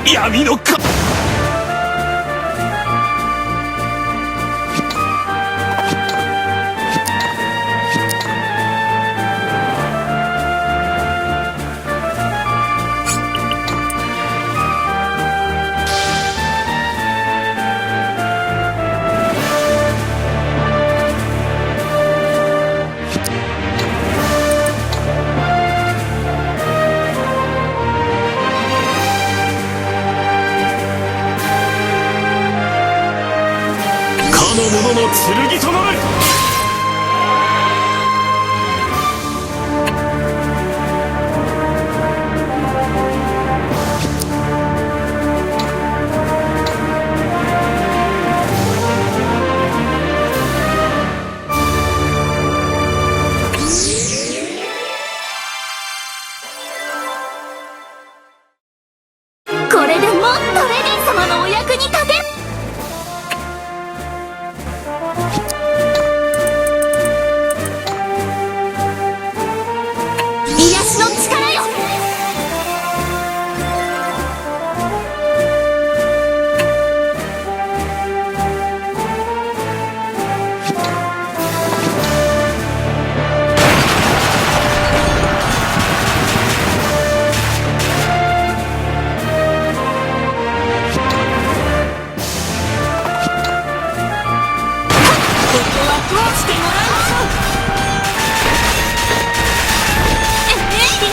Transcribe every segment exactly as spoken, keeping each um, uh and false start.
闇のか。かの者の剣となれ。これでもっとレディー様のお役に立て。癒しの力よ。ここは通してもらいましょう。え、え、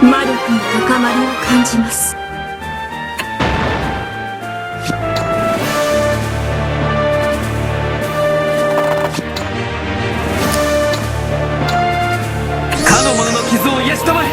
魔力の高まりを感じます。かの者の傷を癒したまえ。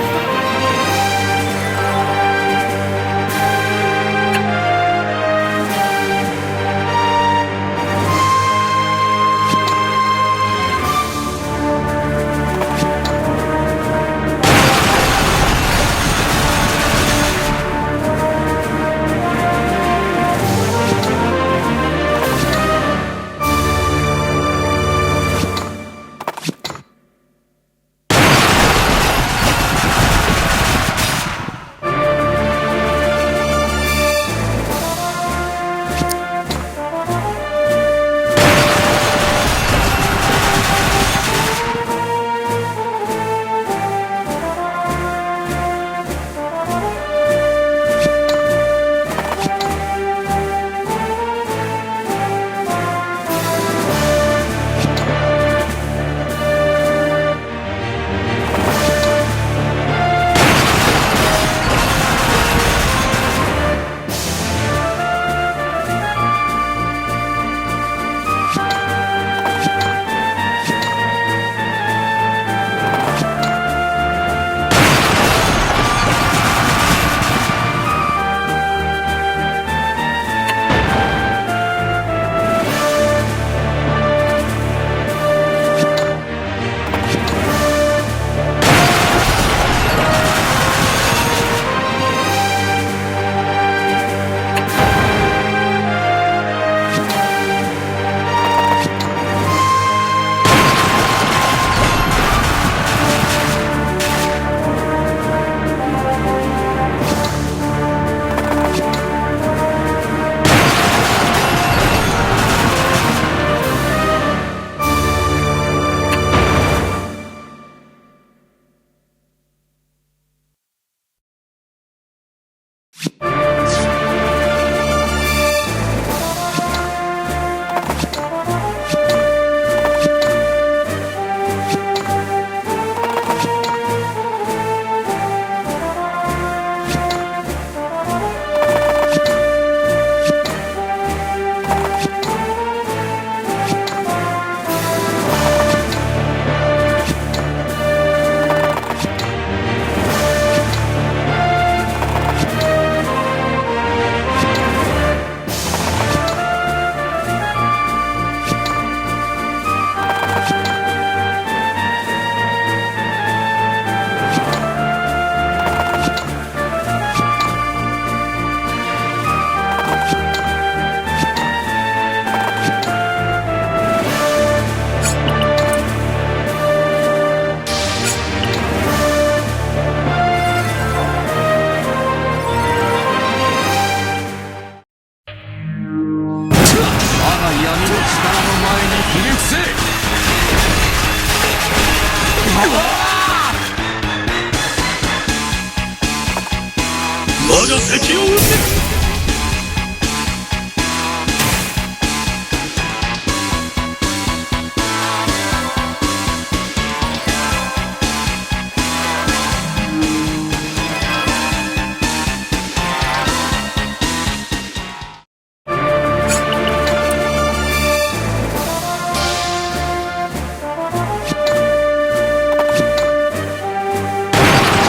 敵を討て。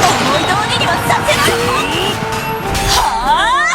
思い通りにはさせない。はあ。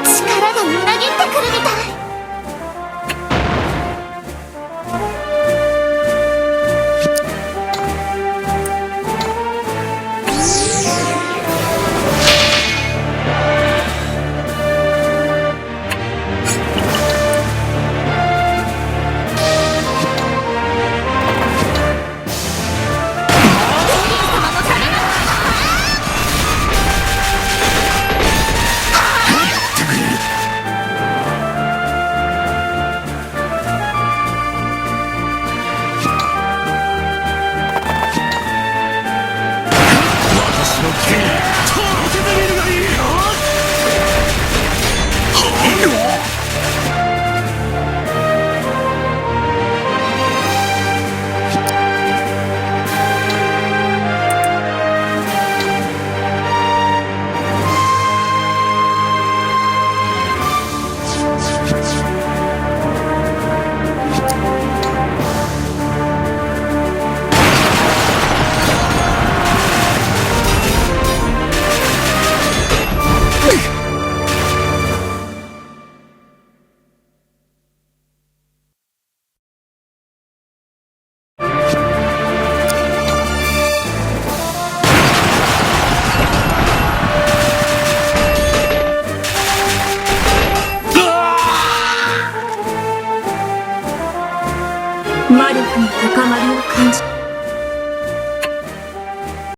力がみなぎってくるみたい。魔力の高まりを感じ